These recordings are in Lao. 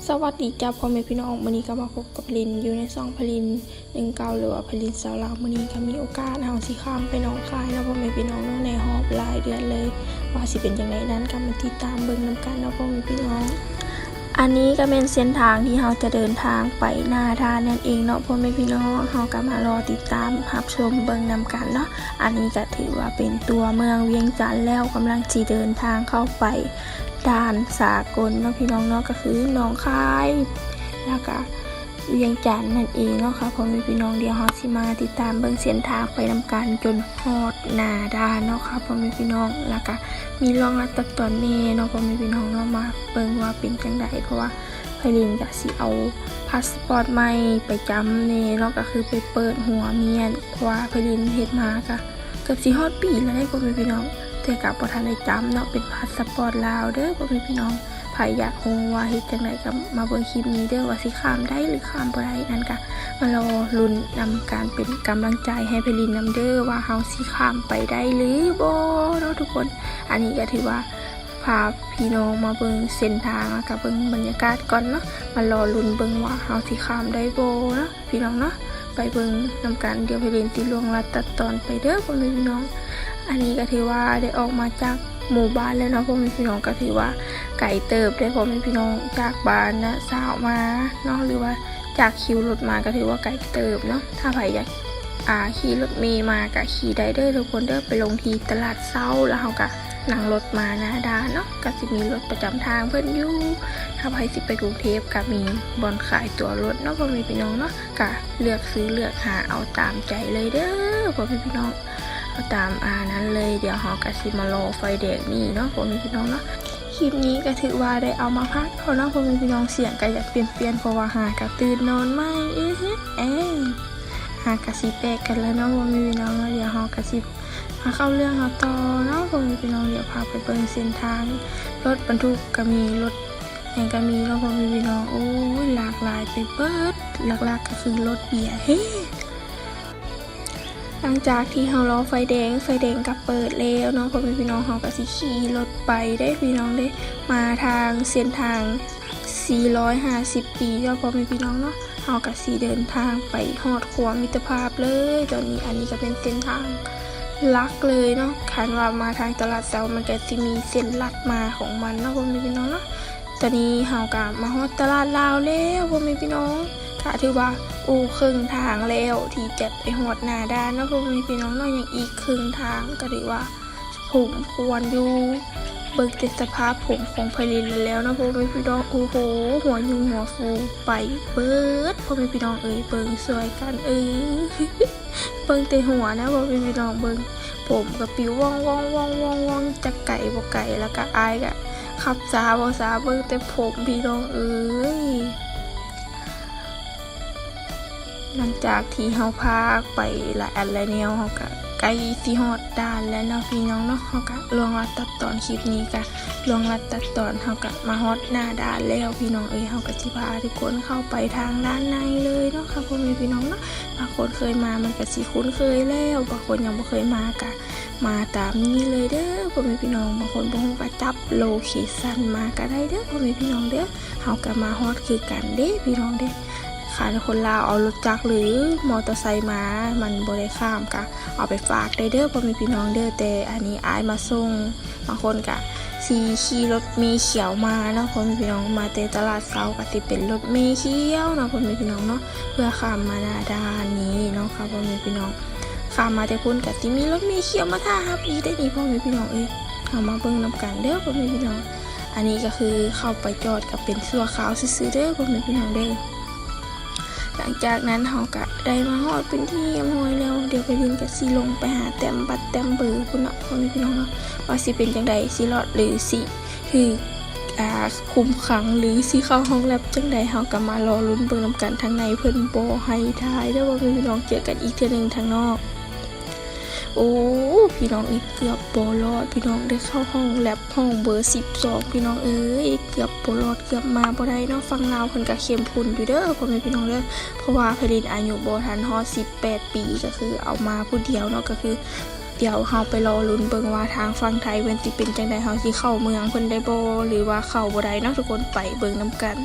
ສະຫວັດດີຈ້າ ພໍ່ແມ່ພີ່ນ້ອງ, ມື້ນີ້ກໍມາພົບກັບໄພລິນຢູ່ໃນຊ່ອງໄພລິນໜຶ່ງເກົ້າ ຫຼືວ່າໄພລິນຊາວລາວ. ມື້ນີ້ກໍມີໂອກາດເຮົາຊິຂ້າມໄປໜອງຄາຍເນາະ ພໍ່ແມ່ພີ່ນ້ອງເນາະ, ໃນຮອບຫຼາຍເດືອນເລີຍ ວ່າຊິເປັນຈັ່ງໃດນັ້ນກໍມາຕິດຕາມເບິ່ງນຳກັນເນາະ ພໍ່ແມ່ພີ່ນ້ອງ. ອັນນີ້ກໍແມ່ນເສັ້ນທາງທີ່ເຮົາຈະເດີນທາງໄປໜ້າດ່ານນັ້ນເອງເນາະ ພໍ່ແມ່ພີ່ນ້ອງ. ເຮົາກໍມາລໍຕິດຕາມຮັບຊົມເບິ່ງນຳກັນເນາະ. ອັນນີ້ກໍຖືວ່າເປັນຕົວເມືອງວຽງຈັນແລ້ວ, ກຳລັງຊິເດີນທາງເຂົ້າໄປ ດ່ານສາກົນເນາະ ພີ່ນ້ອງເນາະ, ກໍຄືໜອງຄາຍ ແລ້ວກະວຽງຈັນນັ້ນເອງເນາະຄ່ະ ພໍ່ແມ່ພີ່ນ້ອງ. ດຽວເຮົາຊິມາຕິດຕາມເບິ່ງເສັ້ນທາງໄປນຳກັນຈົນຮອດໜ້າດ່ານເນາະຄ່ະ ພໍ່ແມ່ພີ່ນ້ອງ. ແລ້ວກະມີລ່ວງລັດຕັດຕອນແດ່ເນາະ ພໍ່ແມ່ພີ່ນ້ອງເນາະ, ມາເບິ່ງວ່າເປັນຈັ່ງໃດ ເພາະວ່າໄພລິນກະຊິເອົາພາສປອດໃໝ່ໄປຈຳແດ່ເນາະ, ກໍຄືໄປເປີດຫົວມ້ຽນ ເພາະວ່າໄພລິນເຮັດມາກະ ເກືອບຊິຮອດປີແລ້ວເດ້ ພໍ່ແມ່ພີ່ນ້ອງ, ແຕ່ກໍບໍ່ທັນໄດ້ຈຳເນາະ, ເປັນພາສປອດລາວເດີ ພໍ່ແມ່ພີ່ນ້ອງ. ໃຜຢາກຮູ້ວ່າເຮັດຈັ່ງໃດກໍມາເບິ່ງຄລິບນີ້ເດີ ວ່າຊິຂ້າມໄດ້ ຫຼື ຂ້າມບໍ່ໄດ້ນັ້ນ, ກໍມາລໍລຸ້ນນຳກັນ ເປັນກຳລັງໃຈໃຫ້ໄພລິນນຳເດີ ວ່າເຮົາຊິຂ້າມໄປໄດ້ ຫຼື ບໍ່ເນາະທຸກຄົນ. ອັນນີ້ກໍຖືວ່າພາພີ່ນ້ອງມາເບິ່ງເສັ້ນທາງ ແລ້ວກໍເບິ່ງບັນຍາກາດກ່ອນເນາະ, ມາລໍລຸ້ນເບິ່ງວ່າເຮົາຊິຂ້າມໄດ້ບໍ່ເນາະ ພີ່ນ້ອງເນາະ. ໄປເບິ່ງນຳກັນ ດຽວໄພລິນຊິລ່ວງລັດຕັດຕອນໄປເດີ ພໍ່ແມ່ພີ່ນ້ອງ. ອັນນີ້ກໍຖືວ່າໄດ້ອອກມາຈາກໝູ່ບ້ານແລ້ວເນາະ ພໍ່ແມ່ພີ່ນ້ອງ, ກໍຖືວ່າໄກເຕີບເດ້ ພໍ່ແມ່ພີ່ນ້ອງ. ຈາກບ້ານນະຊາວມາເນາະ ຫຼືວ່າຈາກຄິວລົດມາ ກໍຖືວ່າໄກເຕີບເນາະ. ຖ້າໃຜຢາກ ອ່າ ຂີ່ລົດເມມາກໍຂີ່ໄດ້ເດີທຸກຄົນເດີ, ໄປລົງທີ່ຕະຫຼາດເຊົ້າ ແລ້ວເຮົາກໍ ນັ່ງລົດມາໜ້າດ່ານເນາະ, ກໍຊິມີລົດປະຈຳທາງເພິ່ນຢູ່. ຖ້າໃຜຊິໄປກຸງເທບກໍມີບ່ອນຂາຍຕົ໋ວລົດເນາະ ພໍ່ແມ່ພີ່ນ້ອງເນາະ, ກໍເລືອກຊື້ເລືອກຫາເອົາຕາມໃຈເລີຍເດີ ພໍ່ແມ່ພີ່ນ້ອງ, ເອົາຕາມ ອ່າ ນັ້ນເລີຍ. ດຽວເຮົາກໍຊິມາລໍໄຟແດງນີ້ເນາະ ພໍ່ແມ່ພີ່ນ້ອງເນາະ. ຄລິບນີ້ກໍຖືວ່າໄດ້ເອົາມາພັກເຂົາເນາະ ພໍ່ແມ່ພີ່ນ້ອງ, ສຽງກໍຢາກປ່ຽນໆ ເພາະວ່າຫາກໍຕື່ນນອນໃໝ່ ເອີ ຫາກໍຊິແປກກັນແລ້ວເນາະ ພໍ່ແມ່ພີ່ນ້ອງເນາະ. ດຽວເຮົາກໍຊິ ມາເຂົ້າເລື່ອງເຮົາຕໍ່ເນາະ ພໍ່ແມ່ພີ່ນ້ອງ. ດຽວພາໄປເບິ່ງເສັ້ນທາງ, ລົດບັນທຸກກໍມີ ລົດຫຍັງກໍມີເນາະ ພໍ່ແມ່ພີ່ນ້ອງ. ໂອ້ຍ ຫຼາກຫຼາຍໄປເບິດ, ຫຼັກໆກໍຄືລົດເບຍເຮ. ຫຼັງຈາກທີ່ເຮົາລໍໄຟແດງ, ໄຟແດງກໍເປີດແລ້ວເນາະ ພໍ່ແມ່ພີ່ນ້ອງ, ເຮົາກໍຊິຂີ່ລົດໄປເດ້ ພີ່ນ້ອງເດ້, ມາທາງເສັ້ນທາງສີ່ຮ້ອຍຫ້າສິບປີເນາະ ພໍ່ແມ່ພີ່ນ້ອງເນາະ. ເຮົາກໍຊິເດີນທາງໄປຮອດຂົວມິດຕະພາບເລີຍຕອນນີ້. ອັນນີ້ກໍເປັນເສັ້ນທາງຫຼັກເລີຍເນາະ, ຄັນວ່າມາທາງຕະຫຼາດເຊົ້າ ມັນກໍຊິມີເສັ້ນລັດມາຂອງມັນເນາະ ພໍ່ແມ່ພີ່ນ້ອງເນາະ. ຕອນນີ້ເຮົາກໍມາຮອດຕະຫຼາດລາວແລ້ວ ພໍ່ແມ່ພີ່ນ້ອງ, ກໍຖືວ່າ ໂອ້ ເຄິ່ງທາງແລ້ວທີ່ຈະໄປຮອດໜ້າດ່ານເນາະ ພໍ່ແມ່ພີ່ນ້ອງເນາະ, ຍັງອີກເຄິ່ງທາງ ກໍຖືວ່າ ສົມຄວນຢູ່. ເບິ່ງແຕ່ສະພາບຜົມຂອງໄພລິນແລ້ວເນາະ ພໍ່ແມ່ພີ່ນ້ອງ, ໂອ້ໂຫ ຫົວຍຸງຫົວຟູໄປເບິດ ພໍ່ແມ່ພີ່ນ້ອງເອີຍ. ເບິ່ງຊ່ວຍກັນເອີຍ, ເບິ່ງແຕ່ຫົວນະ ພໍ່ແມ່ພີ່ນ້ອງ, ເບິ່ງຜົມກໍປິວວ່ອງໆໆໆ ຈັກໄກບໍ່ໄກ, ແລ້ວກໍອ້າຍກໍຂັບຊ້າບໍ່ຊ້າ, ເບິ່ງແຕ່ຜົມ ພີ່ນ້ອງເອີຍ. ຫຼັງຈາກທີ່ເຮົາພາກໄປຫຼາຍອັນຫຼາຍແນວ, ເຮົາກະໃກ້ຊິຮອດດ່ານແລ້ວເນາະ ພີ່ນ້ອງເນາະ. ເຮົາກະລ່ວງລັດຕັດຕອນ, ຄລິບນີ້ກະລ່ວງລັດຕັດຕອນ, ເຮົາກະມາຮອດໜ້າດ່ານແລ້ວ ພີ່ນ້ອງເອີຍ. ເຮົາກະຊິພາທຸກຄົນເຂົ້າໄປທາງດ້ານໃນເລີຍເນາະ ຄ່ະ ພໍ່ແມ່ພີ່ນ້ອງເນາະ. ບາງຄົນເຄີຍມາມັນກະຊິຄຸ້ນເຄີຍແລ້ວ, ບາງຄົນຍັງບໍ່ເຄີຍມາກະ ມາຕາມນີ້ເລີຍເດີ ພໍ່ແມ່ພີ່ນ້ອງ. ບາງຄົນບໍ່ຮູ້ກໍຈັບໂລເຄຊັນມາກໍໄດ້ເດີ ພໍ່ແມ່ພີ່ນ້ອງເດີ. ເຮົາກໍມາຮອດຄືກັນເດ້ ພີ່ນ້ອງເດ້. ຄັນຄົນລາວເອົາລົດຈັກ ຫຼື ມໍເຕີໄຊມາ ມັນບໍ່ໄດ້ຂ້າມ ກໍເອົາໄປຝາກໄດ້ເດີ ພໍ່ແມ່ພີ່ນ້ອງເດີ. ແຕ່ອັນນີ້ອ້າຍມາສົ່ງ, ບາງຄົນກໍຊິຂີ່ລົດເມຂຽວມາເນາະ ພໍ່ແມ່ພີ່ນ້ອງ. ມາແຕ່ຕະຫຼາດເຊົ້າກໍຊິເປັນລົດເມຂຽວເນາະ ພໍ່ແມ່ພີ່ນ້ອງເນາະ, ເພື່ອຂ້າມມາໜ້າດ່ານນີ້ເນາະ ຄ່ະ ພໍ່ແມ່ພີ່ນ້ອງ. ຂ້າມມາແຕ່ພຸ້ນກໍຊິມີລົດເມຂຽວມາຖ້າຮັບອີກໄດ໋ນີ້ ພໍ່ແມ່ພີ່ນ້ອງເອີຍ. ເຮົາມາເບິ່ງນຳກັນເດີ ພໍ່ແມ່ພີ່ນ້ອງ. ອັນນີ້ກໍຄືເຂົ້າໄປຈອດກໍເປັນຊົ່ວຄາວຊື່ໆເດີ ພໍ່ແມ່ພີ່ນ້ອງເດີ. ຫຼັງຈາກນັ້ນເຮົາກໍໄດ້ມາຮອດເປັນທີ່ຮຽບຮ້ອຍແລ້ວ. ດຽວໄພລິນກໍຊິລົງໄປຫາແຕ້ມບັດແຕ້ມເບີພຸ້ນເນາະ ພໍ່ແມ່ພີ່ນ້ອງເນາະ, ວ່າຊິເປັນຈັ່ງໃດ, ຊິລອດ ຫຼື ຊິຖືກ ອ່າ ຄຸມຂັງ ຫຼື ຊິເຂົ້າຫ້ອງແລັບຈັ່ງໃດ, ເຮົາກໍມາລໍລຸ້ນເບິ່ງນຳກັນ. ທາງໃນເພິ່ນບໍ່ໃຫ້ຖ່າຍເດີ ພໍ່ແມ່ພີ່ນ້ອງ, ເຈີກັນອີກເທື່ອໜຶ່ງທາງນອກ. ໂອ້ ພີ່ນ້ອງເອີຍ ເກືອບບໍ່ລອດ ພີ່ນ້ອງ, ໄດ້ເຂົ້າຫ້ອງແລັບ ຫ້ອງເບີສິບສອງ ພີ່ນ້ອງເອີຍ. ເກືອບບໍ່ລອດ ເກືອບມາບໍ່ໄດ້ເນາະ. ຝັ່ງລາວເພິ່ນກໍເຂັ້ມຂຸ້ນຢູ່ເດີ ພໍ່ແມ່ພີ່ນ້ອງເດີ, ເພາະວ່າໄພລິນອາຍຸບໍ່ທັນຮອດສິບແປດປີ, ກໍຄືເອົາມາຜູ້ດຽວເນາະ. ກໍຄື ດຽວເຮົາໄປລໍລຸ້ນເບິ່ງວ່າທາງຝັ່ງໄທເພິ່ນຊິເປັນຈັ່ງໃດ, ເຮົາຊິເຂົ້າເມືອງເພິ່ນໄດ້ບໍ່ ຫຼືວ່າເຂົ້າບໍ່ໄດ້ເນາະ ທຸກຄົນ. ໄປເບິ່ງນຳກັນ.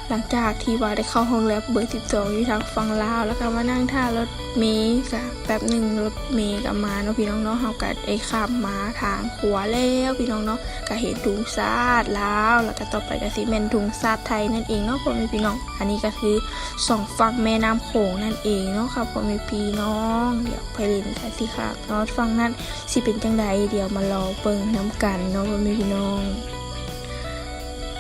ຫຼັງຈາກທີ່ວ່າໄດ້ເຂົ້າຮອງແລັບເບີສິບສອງຢູ່ທາງຝັ່ງລາວ ແລ້ວກໍມານັ່ງຖ້າລົດເມ ກະແປັບໜຶ່ງລົດເມກໍມາເນາະພີ່ນ້ອງເນາະ. ເຮົາກໍໄດ້ຂ້າມມາທາງຂົວແລ້ວພີ່ນ້ອງເນາະ, ກໍເຫັນທຸງຊາດລາວ ແລ້ວກໍຕໍ່ໄປກໍຊິແມ່ນທຸງຊາດໄທນັ້ນເອງເນາະ ພໍ່ແມ່ພີ່ນ້ອງ. ອັນນີ້ກໍຄືສອງຝັ່ງແມ່ນ້ຳໂຂງນັ້ນເອງເນາະ ຄ່ະ ພໍ່ແມ່ພີ່ນ້ອງ. ດຽວໄພລິນກໍຊິຂ້າມຮອດຝັ່ງນັ້ນ ຊິເປັນຈັ່ງໃດ ດຽວມາລໍເບິ່ງນຳກັນເນາະ ພໍ່ແມ່ພີ່ນ້ອງ.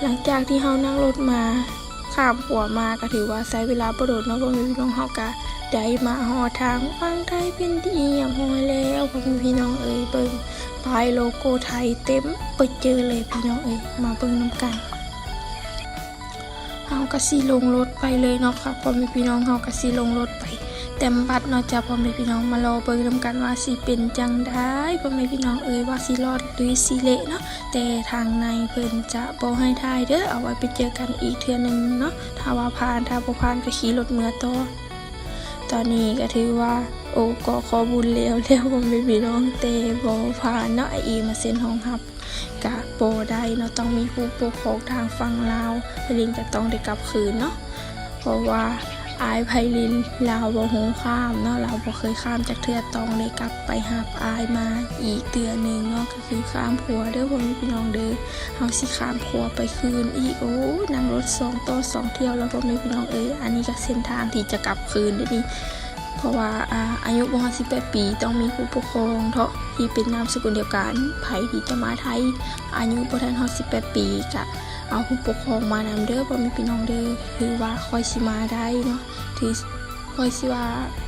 ຫຼັງຈາກທີ່ເຮົານັ່ງລົດມາ ຂ້າມຂົວມາ ກໍຖືວ່າໃຊ້ເວລາບໍ່ດົນເນາະ ພໍ່ແມ່ພີ່ນ້ອງ. ເຮົາກໍໄດ້ມາຮອດທາງຝັ່ງໄທເປັນທີ່ຮຽບຮ້ອຍແລ້ວ ພໍ່ແມ່ພີ່ນ້ອງເອີຍ. ເບິ່ງປ້າຍໂລໂກ້ໄທເຕັມປຶດເຈີເລີຍ ພີ່ນ້ອງເອີຍ. ມາເບິ່ງນຳກັນ. ເຮົາກໍຊິລົງລົດໄປເລີຍເນາະ ຄ່ະ ພໍ່ແມ່ພີ່ນ້ອງ. ເຮົາກໍຊິລົງລົດໄປແຕ້ມບັດເນາະ ຈ້າ ພໍ່ແມ່ພີ່ນ້ອງ. ມາລໍເບິ່ງນຳກັນວ່າຊິເປັນຈັ່ງໃດ ພໍ່ແມ່ພີ່ນ້ອງເອີຍ ວ່າຊິລອດຫຼືຊິເລະເນາະ. ແຕ່ທາງໃນເພິ່ນຈະບໍ່ໃຫ້ຖ່າຍເດີ້ ເອົາໄວ້ໄປເຈີກັນອີກເທື່ອໜຶ່ງເນາະ ຖ້າວ່າຜ່ານ. ຖ້າບໍ່ຜ່ານກໍຂີ່ລົດເມືອຕໍ່. ຕອນນີ້ກໍຖືວ່າ ໂອ້ ກໍຂໍບຸນແລ້ວແລ້ວ ພໍ່ແມ່ພີ່ນ້ອງ ແຕ່ບໍ່ຜ່ານເນາະ. ອ້າຍເອມາເຊັນຮອງຮັບ ກະບໍ່ໄດ້ເນາະ ຕ້ອງມີຜູ້ປົກຄອງທາງຝັ່ງລາວ ໄພລິນກະຕ້ອງໄດ້ກັບຄືນເນາະ ເພາະວ່າອ້າຍໄພລິນລາວບໍ່ຮູ້ຂ້າມເນາະ ລາວບໍ່ເຄີຍຂ້າມຈັກເທື່ອ ຕ້ອງໄດ້ກັບໄປຮັບອ້າຍມາອີກເທື່ອໜຶ່ງເນາະ ກໍຄືຂ້າມຂົວເດີ້ ພໍ່ແມ່ພີ່ນ້ອງເດີ້. ເຮົາຊິຂ້າມຂົວໄປຄືນອີກ ໂອ້ ນັ່ງລົດສອງຕໍ່ສອງຖ້ຽວແລ້ວ ພໍ່ແມ່ພີ່ນ້ອງເອີຍ. ອັນນີ້ກໍເສັ້ນທາງທີ່ຈະກັບຄືນເດ້ນີ້ ເພາະວ່າ ອາ ອາຍຸບໍ່ຮອດສິບແປດປີ ຕ້ອງມີຜູ້ປົກຄອງເນາະ ທີ່ເປັນນາມສະກຸນດຽວກັນ. ໃຜທີ່ຈະມາໄທ ອາຍຸບໍ່ທັນຮອດສິບແປດປີ ກະເອົາຜູ້ປົກຄອງມານຳເດີ້ ພໍ່ແມ່ພີ່ນ້ອງເດີ້. ຖືວ່າຂ້ອຍຊິມາໄດ້ເນາະ ຖືຂ້ອຍຊິວ່າ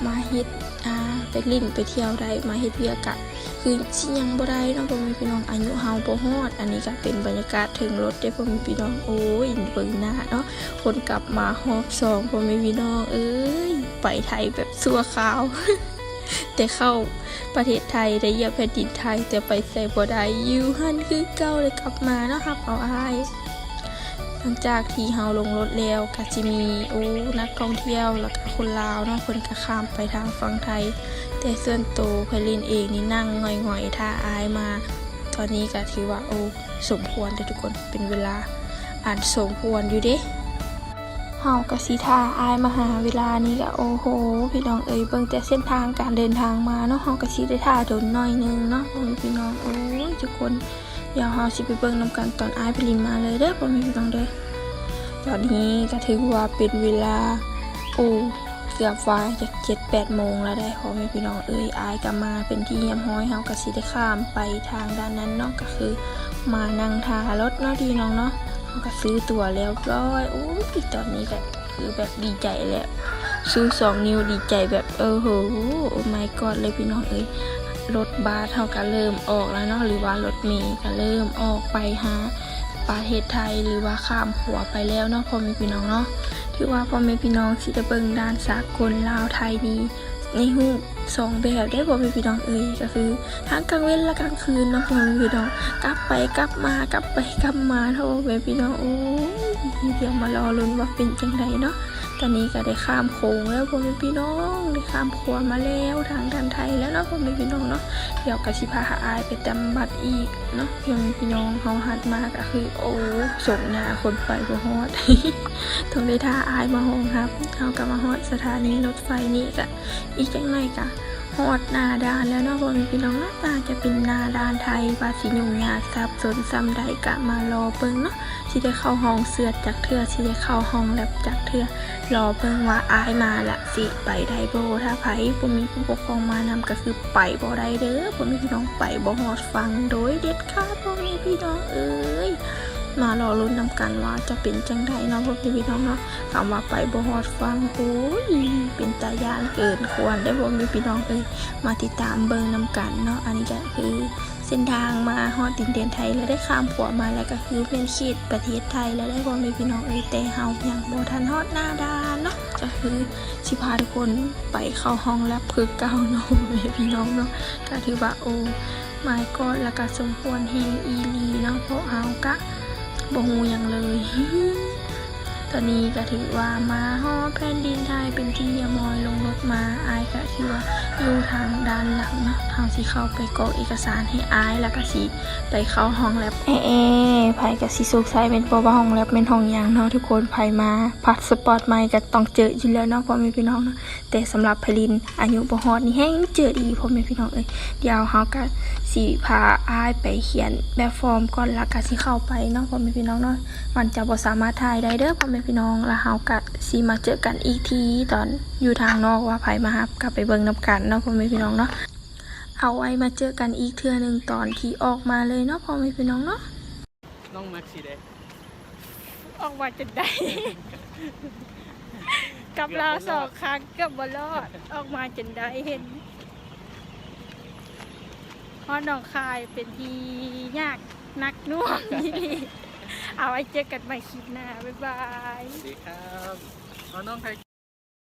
ມາເຮັດ ອາ ໄປຫຼິ້ນໄປທ່ຽວໄດ້ ມາເຮັດວຽກກະ ຄືຊິຍັງບໍ່ໄດ້ເນາະ ພໍ່ແມ່ພີ່ນ້ອງ ອາຍຸເຮົາບໍ່ຮອດ. ອັນນີ້ກໍເປັນບັນຍາກາດເທິງລົດເດ້ ພໍ່ແມ່ພີ່ນ້ອງ. ໂອ້ຍ ເບິ່ງໜ້າເນາະ ຄົນກັບມາຮອບສອງ ພໍ່ແມ່ພີ່ນ້ອງເອີຍ. ໄປໄທແບບຊົ່ວຄາວ ແຕ່ເຂົ້າປະເທດໄທ ໄດ້ຢຽບແຜ່ນດິນໄທ ແຕ່ໄປໃສບໍ່ໄດ້ ຢູ່ຫັ້ນຄືເກົ່າ ໄດ້ກັບມາເນາະ ຮັບເອົາອ້າຍ. ຫຼັງຈາກທີ່ເຮົາລົງລົດແລ້ວ ກໍຊິມີ ໂອ້ ນັກທ່ອງທ່ຽວ ແລ້ວກໍຄົນລາວເນາະ ເພິ່ນກໍຂ້າມໄປທາງຝັ່ງໄທ. ແຕ່ສ່ວນໂຕໄພລິນເອງນີ້ນັ່ງຫງອຍໆ ຖ້າອ້າຍມາ. ຕອນນີ້ກໍຖືວ່າ ໂອ້ ສົມຄວນເດ້ທຸກຄົນ ເປັນເວລາອັນສົມຄວນຢູ່ເດ້. ເຮົາກໍຊິຖ້າອ້າຍມາຫາເວລານີ້ກໍ ໂອ້ໂຫ ພີ່ນ້ອງເອີຍ ເບິ່ງແຕ່ເສັ້ນທາງການເດີນທາງມາເນາະ ເຮົາກໍຊິໄດ້ຖ້າດົນໜ້ອຍໜຶ່ງເນາະ ພໍ່ແມ່ພີ່ນ້ອງ. ໂອ້ຍ ທຸກຄົນ ດຽວເຮົາຊິໄປເບິ່ງນຳກັນຕອນອ້າຍໄພລິນມາເລີຍເດີ້ ພໍ່ແມ່ພີ່ນ້ອງເດີ້. ຕອນນີ້ກໍຖືວ່າເປັນເວລາ ໂອ້ ເກືອບວ່າຈະເຈັດແປດໂມງແລ້ວເດ້ ພໍ່ແມ່ພີ່ນ້ອງເອີຍ. ອ້າຍກໍມາເປັນທີ່ຮຽບຮ້ອຍ ເຮົາກໍຊິໄດ້ຂ້າມໄປທາງດ້ານນັ້ນເນາະ ກໍຄືມານັ່ງຖ້າລົດເນາະ ພີ່ນ້ອງເນາະ. ເຮົາກໍຊື້ຕົ໋ວຮຽບຮ້ອຍ. ໂອ້ຍ ຕອນນີ້ກໍ ຄືແບບດີໃຈແຫຼະ ຊູສອງນິ້ວດີໃຈແບບ ໂອ້ໂຫ ໂອ້ມາຍກອດເລີຍພີ່ນ້ອງເອີຍ. ລົດບັສເຮົາກໍເລີ່ມອອກແລ້ວເນາະ ຫຼືວ່າລົດເມກໍເລີ່ມອອກໄປຫາປະເທດໄທ ຫຼືວ່າຂ້າມຂົວໄປແລ້ວເນາະ ພໍ່ແມ່ພີ່ນ້ອງເນາະ. ຖືວ່າພໍ່ແມ່ພີ່ນ້ອງຊິໄດ້ເບິ່ງດ່ານສາກົນລາວໄທນີ້ ໃນຮູບສອງແບບເດ້ ພໍ່ແມ່ພີ່ນ້ອງເອີຍ ກໍຄືທັງກາງເວັນ ແລະ ກາງຄືນເນາະ ພໍ່ແມ່ພີ່ນ້ອງ. ກັບໄປກັບມາ ກັບໄປກັບມາເນາະ ພໍ່ແມ່ພີ່ນ້ອງ. ໂອ້ຍ ດຽວມາລໍລຸ້ນວ່າເປັນຈັ່ງໃດເນາະ. ຕອນນີ້ກໍໄດ້ຂ້າມໂຂງແລ້ວ ພໍ່ແມ່ພີ່ນ້ອງ ໄດ້ຂ້າມຂົວມາແລ້ວ ທາງດ້ານໄທແລ້ວເນາະ ພໍ່ແມ່ພີ່ນ້ອງເນາະ. ດຽວກໍຊິພາອ້າຍໄປຕຳບັດອີກເນາະ ພໍ່ແມ່ພີ່ນ້ອງ. ເຮົາຫັນມາກໍຄື ໂອ້ ສົມໜ້າຄົນໄປບໍ່ຮອດ ຕ້ອງໄດ້ຖ້າອ້າຍມາຮອງຮັບ. ເຮົາກໍມາຮອດສະຖານີລົດໄຟນີ້ ກະອີກຈັກໜ້ອຍກະຮອດໜ້າດ່ານແລ້ວເນາະ ພໍ່ແມ່ພີ່ນ້ອງເນາະ. ໜ້າຈະເປັນໜ້າດ່ານໄທ ວ່າຊິຫຍຸ້ງຍາກສັບສົນສ່ຳໃດ ກະມາລໍເບິ່ງເນາະ. ຊິໄດ້ເຂົ້າຫ້ອງເຊືອດຈັກເທື່ອ ຊິໄດ້ເຂົ້າຫ້ອງແລັບຈັກເທື່ອ ລໍເບິ່ງວ່າອ້າຍມາລະຊິໄປໄດ້ບໍ່. ຖ້າໃຜບໍ່ມີຜູ້ປົກຄອງມານຳ ກໍຄືໄປບໍ່ໄດ້ເດີ້ ພໍ່ແມ່ພີ່ນ້ອງ ໄປບໍ່ຮອດຝັ່ງໂດຍເດັດຂາດ ພໍ່ແມ່ພີ່ນ້ອງເອີຍ. ມາລໍລຸ້ນນຳກັນວ່າຈະເປັນຈັ່ງໃດເນາະ ພໍ່ແມ່ພີ່ນ້ອງເນາະ. ຄຳວ່າໄປບໍ່ຮອດຝັ່ງ ໂອ້ຍ ເປັນຕາຢ້ານເກີນຄວນເດ້ ພໍ່ແມ່ພີ່ນ້ອງເອີຍ. ມາຕິດຕາມເບິ່ງນຳກັນເນາະ. ອັນນີ້ກໍຄືເສັ້ນທາງມາຮອດດິນແດນໄທ ແລະ ໄດ້ຂ້າມຂົວມາ ແລ້ວກໍຄືແມ່ນເຂດປະເທດໄທແລ້ວເດ້ ພໍ່ແມ່ພີ່ນ້ອງເອີຍ. ແຕ່ເຮົາຍັງບໍ່ທັນຮອດໜ້າດ່ານເນາະ ກໍຄືຊິພາທຸກຄົນໄປເຂົ້າຫ້ອງແລັບຄືເກົ່າເນາະ ພໍ່ແມ່ພີ່ນ້ອງເນາະ. ກໍຖືວ່າ ໂອ້ ມາຍກອດ ແລ້ວກໍສົມຄວນແຮງອີ່ຫຼີເນາະ ເພາະເຮົາກະບໍ່ຮູ້ຫຍັງເລີຍ. ຕອນນີ້ກໍຖືວ່າມາຮອດແຜ່ນດິນໄທເປັນທີ່ຮຽບຮ້ອຍ ລົງລົດມາ ອ້າຍກໍຖືວ່າຢູ່ທາງດ້ານຫຼັງເນາະ. ເຮົາຊິເຂົ້າໄປກອກເອກະສານໃຫ້ອ້າຍ ແລ້ວກໍຊິໄປເຂົ້າຫ້ອງແລັບ. ເອ ເອ ໃຜກໍຊິສົງໄສແມ່ນບໍ່ວ່າຫ້ອງແລັບແມ່ນຫ້ອງຫຍັງເນາະທຸກຄົນ. ໃຜມາພາສປອດໃໝ່ກໍຕ້ອງເຈີຢູ່ແລ້ວເນາະ ພໍ່ແມ່ພີ່ນ້ອງເນາະ. ແຕ່ສຳລັບໄພລິນອາຍຸບໍ່ຮອດນີ້ແຮ່ງເຈີອີກ ພໍ່ແມ່ພີ່ນ້ອງເອີຍ. ດຽວເຮົາກະຊິພາອ້າຍໄປຂຽນແບບຟອມກ່ອນ ແລ້ວກະຊິເຂົ້າໄປເນາະ ພໍ່ແມ່ພີ່ນ້ອງເນາະ. ມັນຈະບໍ່ສາມາດຖ່າຍໄດ້ເດີ ພໍ່ແມ່ພີ່ນ້ອງ. ແລ້ວເຮົາກະຊິມາເຈີກັນອີກທີຕອນຢູ່ທາງນອກ ວ່າໃຜມາຮັບ ກະໄປເບິ່ງນຳກັນເນາະ ພໍ່ແມ່ພີ່ນ້ອງເນາະ. ເອົາໄວ້ມາເຈີກັນອີກເທື່ອໜຶ່ງຕອນທີ່ອອກມາເລີຍເນາະ ພໍ່ແມ່ພີ່ນ້ອງເນາະ. ນ້ອງມັກສີໃດ? ອອກມາຈົນໄດ້ ກັບລາວສອງຄັ້ງເກືອບບໍ່ລອດ ອອກມາຈົນໄດ້ເຫັນ. ຮອດໜອງຄາຍເປັນທີ່ຍາກໜັກໜ່ວງອີ່ຫຼີ. ເອົາໄວ້ເຈີກັນໃໝ່ຄລິບໜ້າ ບາຍບາຍ. ສະຫວັດດີຄັບ. ເອົານ້ອງຖ່າຍ